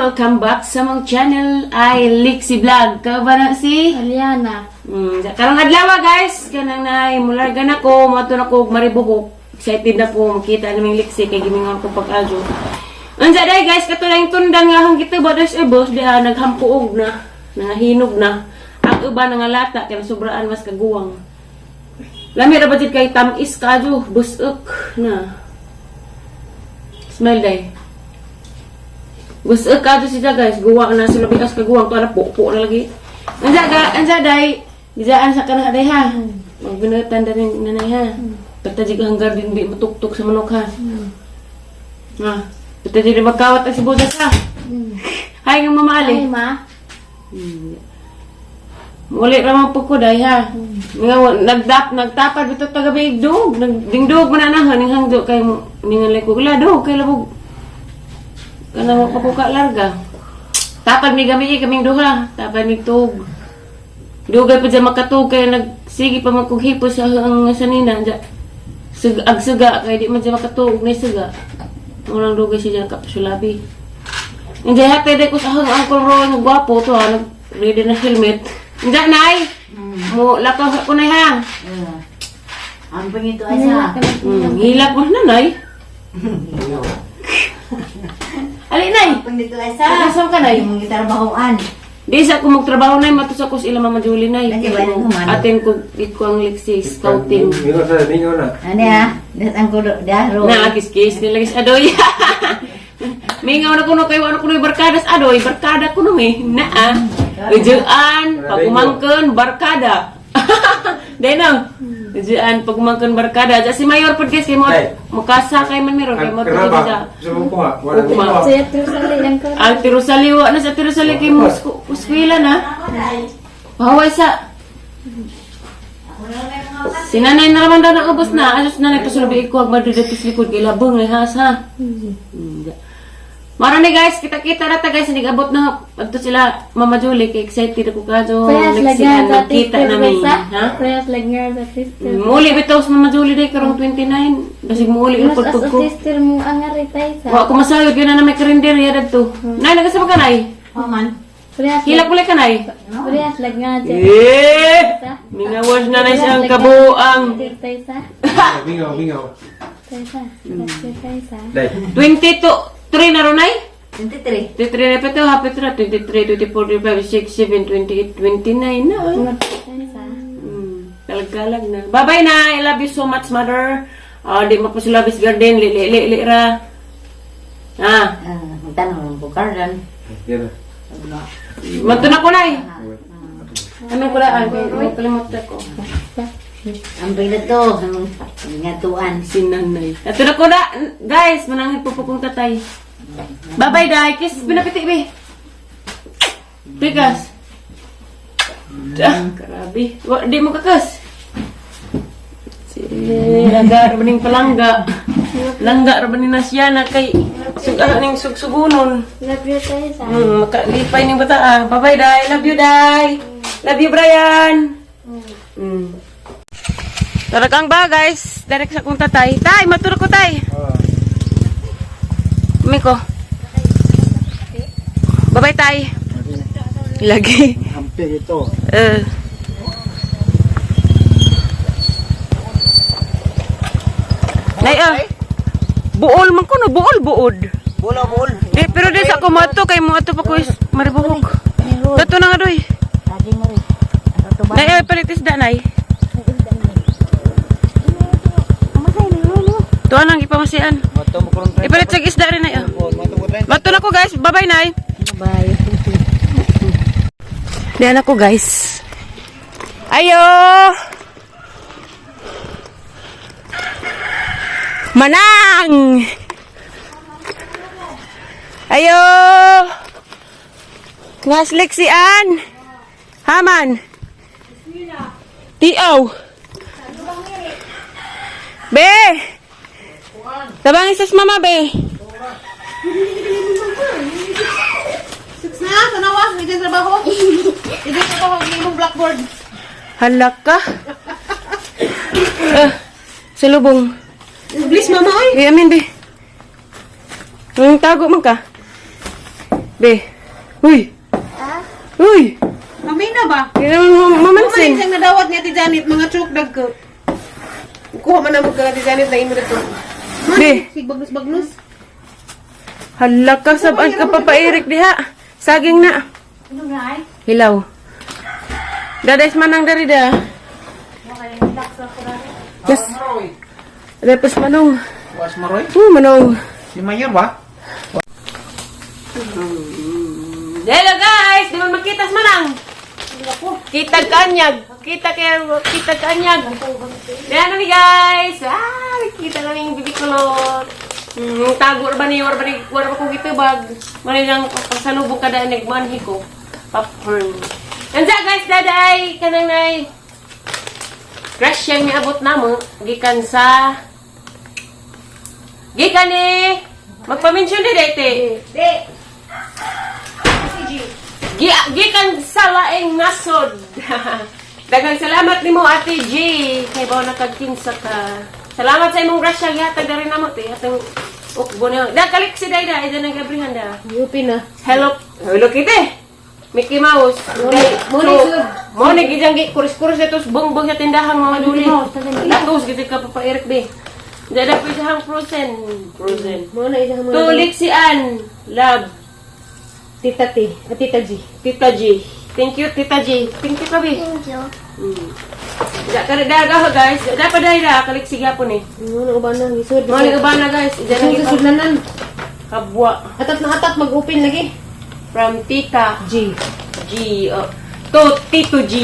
Welcome back sa mong channel ay Lixie Vlog. Ka ba na si? Aliana. Karong adlaw, guys, kanang nay mularga na ko, moadto na ko og Maribojoc. Excited na ko makita naming Lixie kay gimingon ko pag-adyo. Unsa day, guys, kato lang tundan nga hang kita ba des boss diha naghampuog na, nangahinog na. Ang uban nangalata kay sobraan mas kaguwang. Lami ra ba jud kay tam-is kaadyo, busok na. Smell day. Busok kaadyo siya, guys, guwa na sila bikas kaguwang to na pupo na lagi. Ansa ga, ansa day, gizaan sa kanang day ha. Magbinutan da rin nanay ha. Pagta jig ang garden di matuktok sa manok ha. Ha. Pagta jig magkawat ang sibuyas ha. Hay nga mama Ali. Ay, ma. Muli ra man po ko day ha. Nga nagdap nagtapad bitaw tagabi dog, nagdingdog man na ning hangdo kay ningalay ko glado kay labog. Kanang mapapuka larga. Tapad mi gami kaming duha, tapad mi tug. Dugay pa dyan makatug kay nagsige pa man kog hipos sa ang sanina dya. Sug ag suga kay di man dyan makatuog na suga. Unang dugay siya dyan kapsulabi. Hindi hatay day ko sa hang Uncle Roy nga gwapo to ha, nag ready na helmet. Hindi nay. Mo lakaw ko nay ha. Ang pangito ay sa. Hilak mo na nay. Ali nay. Ang pangito ay sa. Asa ka nay? Yung gitrabahoan. Di sa ako magtrabaho nay, matos ako sa ila Mama Julie nay. Lagi ba nang humano? Atin ko iko ang liksi scouting. Mingo sa mingo na. Ano ya? Das ang kulo daro. Na kiss-kiss nila guys adoy. Mingaw na kuno kayo ano kuno barkadas adoy, barkada kuno mi. Naa. Ujuan pagumangken barkada. Deno. Ujuan pagumangken barkada. Ja si Mayor pod guys kay mo Ay. mukasa kay man meron kay mo Karaba. sa Sa mong kuha. Wala Ugma. mingo. Siya Tirusali lang ko. Ang Tirusali wa na sa Tirusali kay mo eskwela na. Pahaway sa Si nanay na naman daw naubos na. Asos nanay pasulubi ko ag madrid sa likod kay labong ni has ha. Mara ni guys, kita-kita na ta guys, nag-abot na adto sila Mama Julie kay excited ako kadto. Prayas lagi sa Nagkita sister namin, sa. ha? Prayas lagi sa sister. Muli bitaw sa Mama Julie day karong 29. Basig muuli ang Mas as pagtug a ko. sister mo ang aritay sa. Wa ko masayod yun na na may karinderya dadto. Nay, nagasama ka nay? Paman. Prayas Hilak ulit ka nay? Prayas lagi sa. Eh! Mingawas na na siyang kabuang. Sister sa. Mingo, mingo. Tay sa. Sister sa. Dai. 22, 3 na ron nay? 23. 23 na pa ito, happy na 23, 24, 25, 6, 7, 28, 29 na. Tay sa. Kalag-kalag na. Bye-bye na. I love you so much, mother. Ah, di mapasulabis garden. Li, li, li, li, ra. Ah, Ah, magtanong ko kardan. Yan na. mato na ko na eh. Anong kulaan? Makalimot ako. Ang pangito ang ngatuan. Si nanay. Ato na ko na. Guys, manangit po po kong tatay. Bye-bye, day. Kiss, pinapiti, be. Pikas. Ah, karabi. Wa, di mo kakas. Si agar ba ning palangga. Langga ra ba ni nasya na kay suga ning sugsugunon. Love you tay sa. Makalipay ning bata ah. Bye-bye, day. Love you, day. Love you, Brian. Tara kang ba, guys? Direct sa kong tatay. Tay, matulog ko, tay. Miko. Bye-bye, tay. Lagi. Hampir ito. Eh. Nay, ah. Buol man ko no, buol buod. Bola, bol. Di, pero di sa ako mato kay mo ato pa ko is maribuhok. Tato na nga doy. Lagi mo rin. Ang Nay, ay palit isda nay. Tuan ang gipamasian. Ipalit sa isda rin nay. Ah. Mato na ko guys. Bye-bye nay. Bye. Diyan ako guys. Ayo! Manang! Ayo! Ngaslik si Ann! Haman! Tiaw! Be! Tabang isas mama, be! Na, tanawa, hindi trabaho. Hindi trabaho, hindi mong blackboard. Hala ka! Ah, salubong. Please, mama, oy. Eh, amin, be. Ang tago man ka. Be. Uy. Uy. Mamina ba? Kaya naman mamansin. Mamansin siyang nadawat ni Ate Janet, mga chok dag ko. Kuha man na mo ka Ate Janet na imo dito. Be. Sig bagnus bagnus. Hala ka, sabaan ka papairik diha. Saging na. Hilaw. Dadays manang dari da. Mas. Dapat manong. Was Maroy? Manong. Si Mayor ba? Hello guys! Di man magkitas manang. Kita kanyag. Kita kaya kita kanyag. Yan ni guys. Ah, kita kami yung bibikulot. Tago ra ba ni war ba ni war ba ko gitubag. Mali lang pasalubong kada nagmanhi ko. Popcorn. Ansa guys, daday kanang nay. Crush yang niabot namo gikan sa gikan ni magpa-mention di dete. Di. Gikan sa laing nasod. Daghang salamat nimo Ate G. Kay bawo nakagkinsa ka. Salamat sa imong grasya gihatag diri namo te. Atong ukbo na. Da kalik si Dayda ida nang gabrihan da. Yupi na. Hello, hello kite. Mickey Mouse. Mo ni sud. Mo ni gijang gi kuris-kuris ito bongbong sa tindahan mga duli. Latos gid ka papairik be. Dada pa siyang frozen. Frozen. Mo na isa mo. Tulik si Ann. Love. Tita T, ah, Tita G. Tita G. Thank you, Tita G. Thank you, kabi. Thank you. Da ka da guys. Da pa dai da kalik siga po ni. Mo na uban na gisud. Mo ni uban na guys. Ida na Gisud sudlanan. Kabwa Atat na atat mag-open lagi. from Tita G. G. Oh, to Tito G.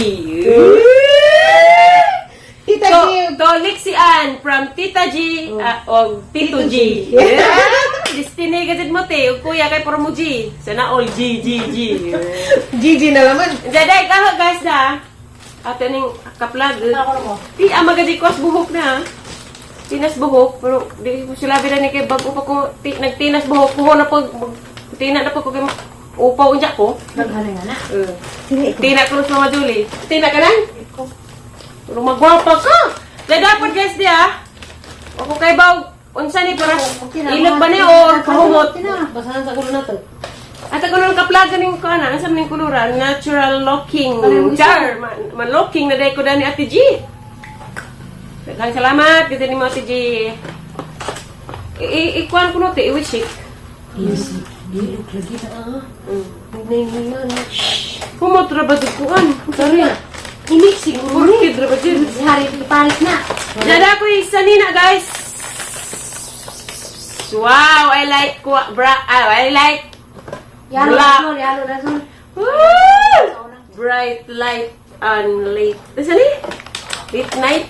Tita To, G. to Lixian from Tita G o Tito G. Yeah. Destiny gajud mo te, ug kuya kay puro mo G. Sana all G G G. GG na laman. Jaday ka guys da. Ate ning kaplag. Ti ama gadi ko buhok na. Tinas buhok pero di ko sila bila ni kay bago pa ko ti, nagtinas buhok ko na pag tina na pag ko kay upaw unya ko. Naghanay nga na. Tina ko sa Mama Julie. Tina ka lang? Pero magwapa ka. Dahil dapat guys di ah. Ako kay baw unsa ni para ilog ba ni or pahumot? Basahan sa ulo nato. At ako nang kaplaga ning ko ana, unsa man ning kuluran? Natural looking. Char, man, man looking na dai ko dani Ate G. Daghang salamat gid ni mo Ate G. I ikuan ko no te, i-wish Yes. Bilog lagi na ah. Nagnahinga na. Humot ra ba jud kuan? Sorry. Ini siguro. Orchid ra ba jud? Si Harry Paris na. Dada ko isa nina guys. Wow, I like kwa bra ah, I like Yalo Black. na sol, yalo na sol. Woo! Bright light and late. Asa ni? Late night.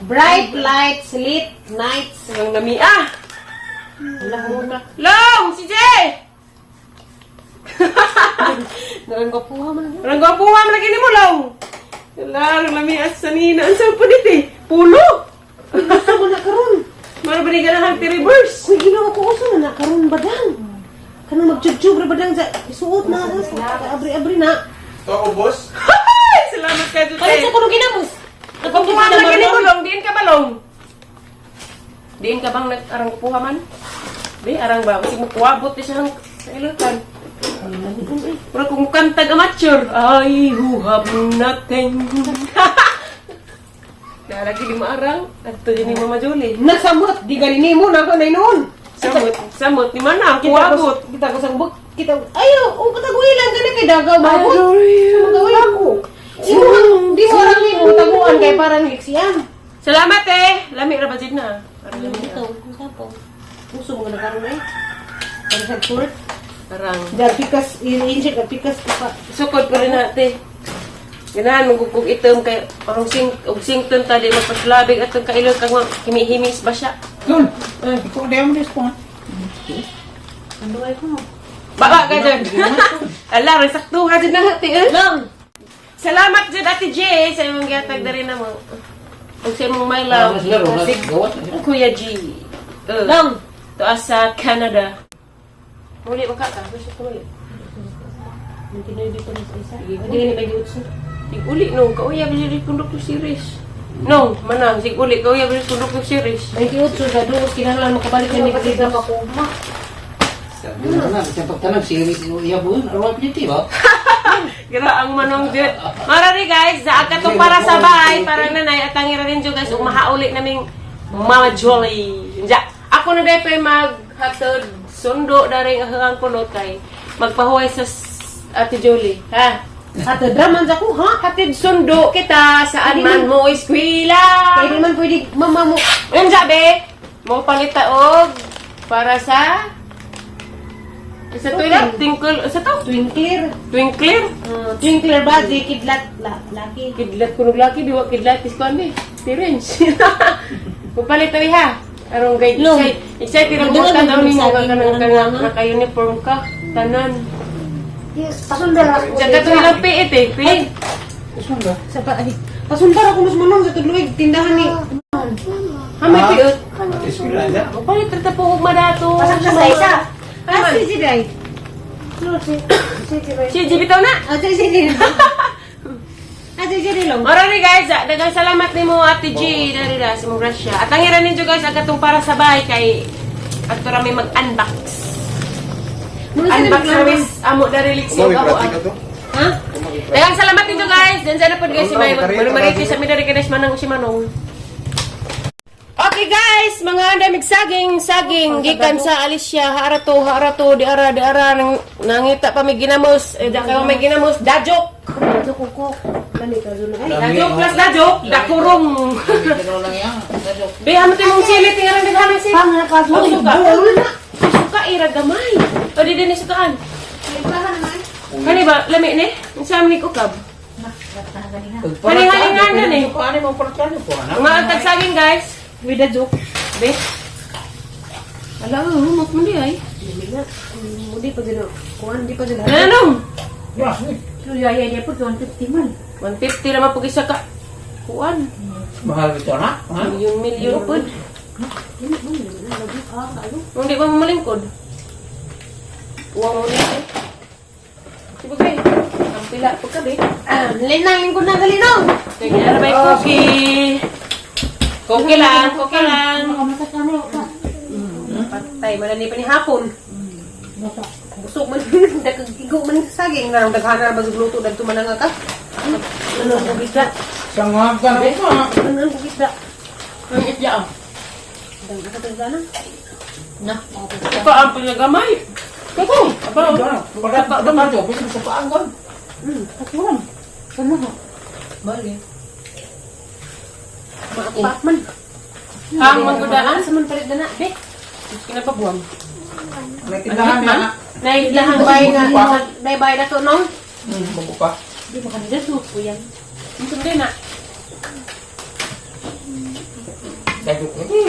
Bright lights, lit nights. Ang nami ah. Long, si Jay. Naranggapuha man. Ranggapuha man lagi nimo Long. Wala, ang lami as sa nina. Ang sa punit eh. Pulo. Uso mo na karon. Mara ba ni ganahan ti reverse? Uy, ginawa ko uso na na karon badang. Kanang magjubjub ra badang sa isuot na abri-abri na. To ubos. Ay, salamat ka Jute. Palit sa kuno ginamos. Nagpupuha man lagi nimo Long. Diin ka ba Long? Diin ka bang nag-arang kupuha man? Di, arang ba? Kasi mukuwabot di siya sa ilutan. Pero kung kantag amateur, I who have nothing. Nalagi di maarang. At to din ni Mama Julie. Nasamot di gani nimo na ko na noon. Samot, samot ni mana, Kita ko kuwabot. kita ko sang buk kita ayo oh kataguilan gani kay dagaw mabot. Magawi ako. Imo di mo arang nimo taguan kay parang liksian. Salamat eh. Lami ra ba jud na? Parang lami. Ito, sapo. Uso mo na karon eh. Para sa court. Parang Dar pikas i-inject ka pikas pa. sukod pa rin natin. Ganahan magugug itom kay parang sing og sington ta di magpaslabig atong kailog kang himihimis ba siya. Lol, ikaw di mo respond. Baba ka dyan. Ala, rin sakto ka dyan na ate. Eh. Lang. Salamat dyan Ate J sa imong gihatag diri na mo. Ug sa imong my love. Si Kuya G. Lang. Tuas sa Canada. Muli mo ka ka. Gusto ko muli. Nagtinoy dito na sa isa. Hindi gani ba giutso? Sig uli no, kauya ba siya kundok yung series. No, manang sig uli kauya ba siya kundok yung series. 28 sa duos kinahanglan makabalik na ni Kasi Pagka pa kuma. Sa Ano na, kasi pagtanong, siri iya buon, arwah piniti ba? Gira ang manong jud. Mara rin guys, sa katong para sa bahay, parang nanay at ang ira rin jud guys, ug mahauli naming Mama Jolly. Unja, ako na dahil maghatod sundo dari ang hangang kulot kay magpahuway sa Ate Jolly. Ha? Ato draman sa ko, ha? Hatid sundo kita saan man mo eskwela. Kaya di man pwede mama mo. Unja be, mo palita og para sa to ila tinkle sa to Twinkler. twinkler. Twinkler ba? Di kidlat la, laki. Kidlat kunog laki di wa kidlat is kuan be. Syringe. Mupalit tayo ha. Arong gay Long. excited ang Doon buta ang daw ninyo saging, ka parang kanang mga. naka-uniform ka tanan. Pasundal ako. Diyan ka to ilang piit eh. Piit. Sundo. Sa pa, ay, pasundar ako mas manong sa tudluig tindahan ni. Ha may piit. Eskwela na. Mupalit ra ta po og madato. Pasok siya sa isa. Ah, si si Day. Si GB taw na. Ah, si si si. Ah, si si long. Mara ni guys, daghang salamat nimo Ate G dari ra sa mong grasya. At ang ira ninyo guys ang katong para sa bahay kay ato ra may mag-unbox. Unbox service amo dari liksi Kumawi ug amo. pratika to. Ha? Daghang salamat ninyo guys. Diyan sana pod guys si May Karita, Marites sa mi dari kay Manang si Manong. Okay guys, mga andamig saging, saging gikan sa Alicia, haara to, di ara, di ara nang nangita pa may ginamos, eh da kayo may ginamos, dajok. Medyo kuko. Lami ka doon. Ay, Dajok plus dajok, dakurong. Pero lang yan. Be, amo ti mong sili, tingaran din hanan sili. Pang nakaso. Oh, suka. Suka ira gamay. O di din sukaan. Kani ba lami ni? Unsa man ni kukab? Haling-halingan na eh. Ano mo portano ko ana? Mga antag saging guys. With a joke. Be. Ala, humok mo di ay. Lami na. Hindi pa dyan. Kuan, di pa dyan. Ano? Ya, Luya ya po 150 man. 150 naman pag isa ka. Kuan. mahal ito na. Ha? Milyon milyon pod. Hindi ba mamalingkod? Uwa mo nito. Sige ba Ang pila po ka be. Ah, linang lingkod na galinong. Kaya na ba cookie? Cookie lang, cookie lang. Patay, malani pa ni hapon. Busog man, dagag man sa saging. Narang daghana ba luto dagto man nga ka. Ano ang isda? Sangag ka na ko. Ano ang isda? Ang isya ah. Dang ka dagana. Na. Ito ang pinagamay. Kako, aba. Para pa ba jo, pwede sa paanggon. Atuan. Ano ho? Bali. Maapak man. Ang magudaan. Sa man palit na na, be. Kinapabuam. May tindahan na. Nailahang Bay nga, bay bay na to nong. Bago pa. Di ba kanila suko yan? Hindi na. Dagok lagi.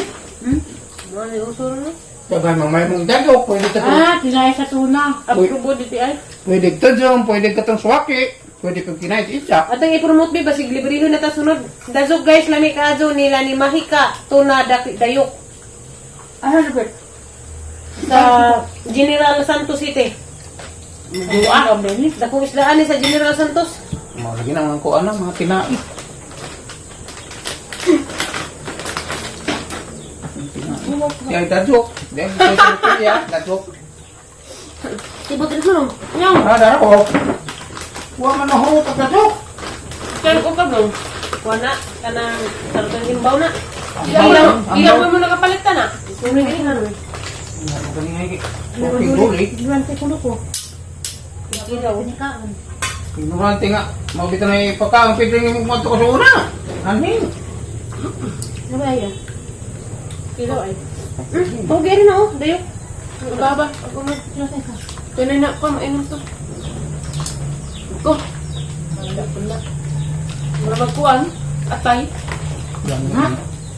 Ano usuro na? Daghan mamay mong dagok, pwede ka tong Ah, tinaya sa tuna. Approbo diti ay. pwede ka dyan, pwede ka tong swaki, pwede kang kinait isa. Atang i-promote be basig librehon na ta sunod. Dazog guys lami kaadyo nila ni Mahika tuna dayok Ano Robert? sa General Santos City. Dua. Dakong isdaan ni sa General Santos. Mao lagi nang ko ana mga tinai. Ya dagok, ya ya dagok. Tibot rin mo. Yang, Ah, dara ko. Wa man na hurot ang dagok. kan ko ka bro. Kuha na, kanang sarap himbaw na. Ilang, ilang mo nakapalit ta na. Sunoy ni ano. Okay, guli. Durante kulo ko. Ilaw. Ignorante nga. Mabita na ipakaon pwede nga mo ko sa una. Anhin. Ano ba yan? Ilaw ay. Okay rin na oh, dayo. Baba, ako na. Tunay na ko, mainom to. Ko. Wala ko na. Mura magkuan. Atay.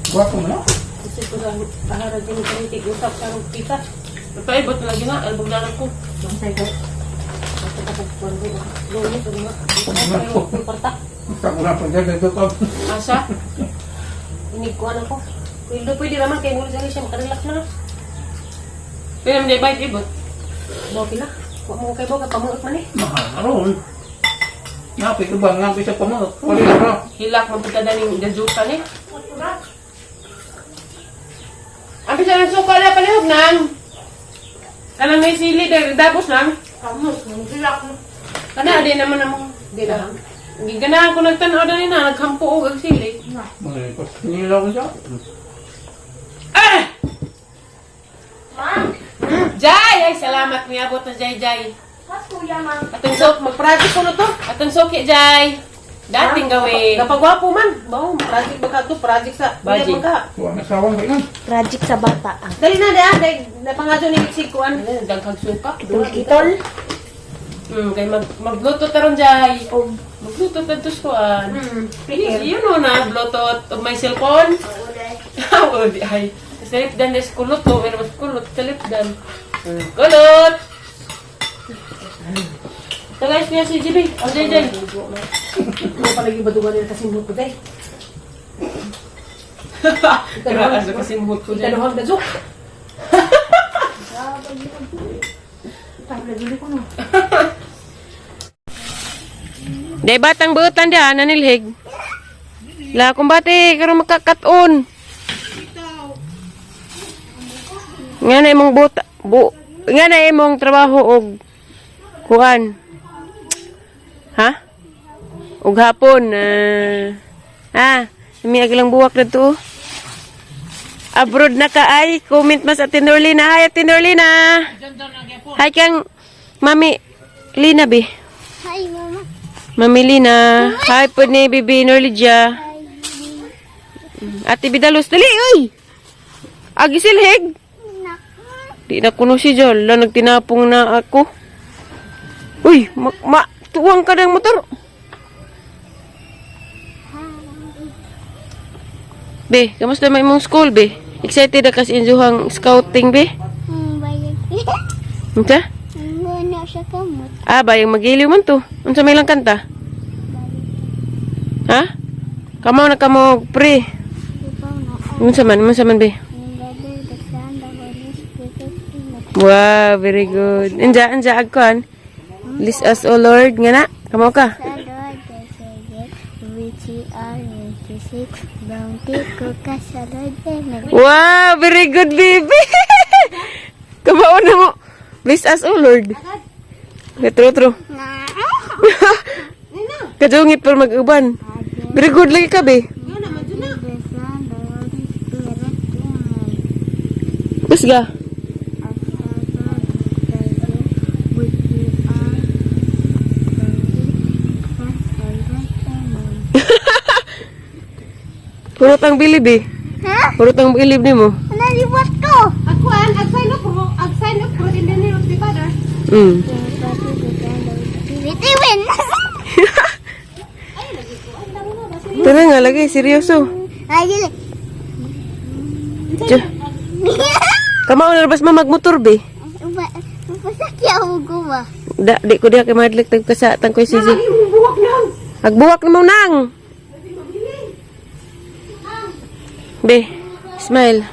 Guwapo mo na. Kasi ko sa ahara din kami tig-usap sa rong kita. Atay, ba't lagi na? Albog na lang ko. Masay ko. Basta ka pagkuhan ko. Lunes, ano nga. Parta. Sa una pa dyan, dito ka. Asa? Inig kuhan ako. Pwede, pwede naman kay Mulis siya makarelax na. Kaya naman bayit ibot. Bawa pila. Wa mo kay bawa pamuot man eh. Mahal na ron. Ngapi ka ba? Ngapi sa pamulot. Wala na. Hilak mo pagka daning dajutan eh. Ang bisa ng suka na palihog nang. Anong may sili dahil tapos lang. Kamo, sila ko. Kana di naman among Di na. Giganahan ko nagtan-aw dali na naghampo og ang sili. Nila ko siya. Ah! Jai, ay salamat miabot na Jai Jai. Mas kuya, ma'am. Atong sok Mag-project ko na to. Atong soki Jai. Dating gawi. Napagwapo man. Bao, project ba ka to? Project sa. Budget. Budget ka. Wala na sawang kailan. Tragic sa bata ah. Dali na, dali. Dali, napangadyo ni si Kuan. Daghang suka. Kitol-kitol. Kay magluto taron Jai. Magluto ta tos kuan. Please, you know na bluetooth of my cellphone. Oo, di ay. Salip dan des kulot to, pero mas kulot salip dan. Kulot. Tagay niya si GB. Oh, Jai Jai. Ano palagi ba dugan nila kasi ko day? Grabe kasi muhot ko dyan. Italuhag na zuk. Day batang buutan dia nanilhig. La kumbate karon makakaton. Nga na imong buta bu nga na imong trabaho og kuan. Ha? Og hapon ah, mi lang buwak didto. Oh. Abroad na ka ay comment mas Ate Norlina. Hi Ate Norlina. Hi kang Mami Lina be. Hi, mama. Mami Lina. Hi po ni Bibi Norlidia. Ate Bidalos, dali, uy! Agi silhig. Di na kuno si Jol. La, nagtinapong na ako. Uy, ma, tuwang ka ng motor. Be, kamusta may imong school, be? Excited na kasi injuhang scouting, be? Bayag. Unsa? Muna siya kamot. Ah, bayang magiliw man to. Unsa may lang kanta? Ha? Kamaw na kamo, pre. Ikaw na. Unsa man, be? Brother, the Son, the Holy Spirit. Wow, very good. Anja, anja, agkuan. List us, O Lord. Nga na, kamaw ka. Sa Lord, the Savior, which are 26, bounty ko ka sa Lord, eh, Wow, very good, baby. Kamao na mo. Bless us, O Lord. Okay, true, true. Kadungit pero mag-uban. Very good lagi ka, be. The Son, the Holy Spirit, amen. Kusga. Purot ang bilib, eh. Ha? Purot ang bilib ni mo. Naliwat ko! Akuan, ag-sign up ko. Ag-sign up ko in the name of the Father. Win! Tara nga, lagi. Seryoso. Ay, dili. Tiyo. Kamao na labas ma magmotor, be. Pasakya ako ko ba? Da, di ko diha kay madlik tag kasa tangkoy sisi. Buwak lang. Agbuwak na mo nang. Be, smile.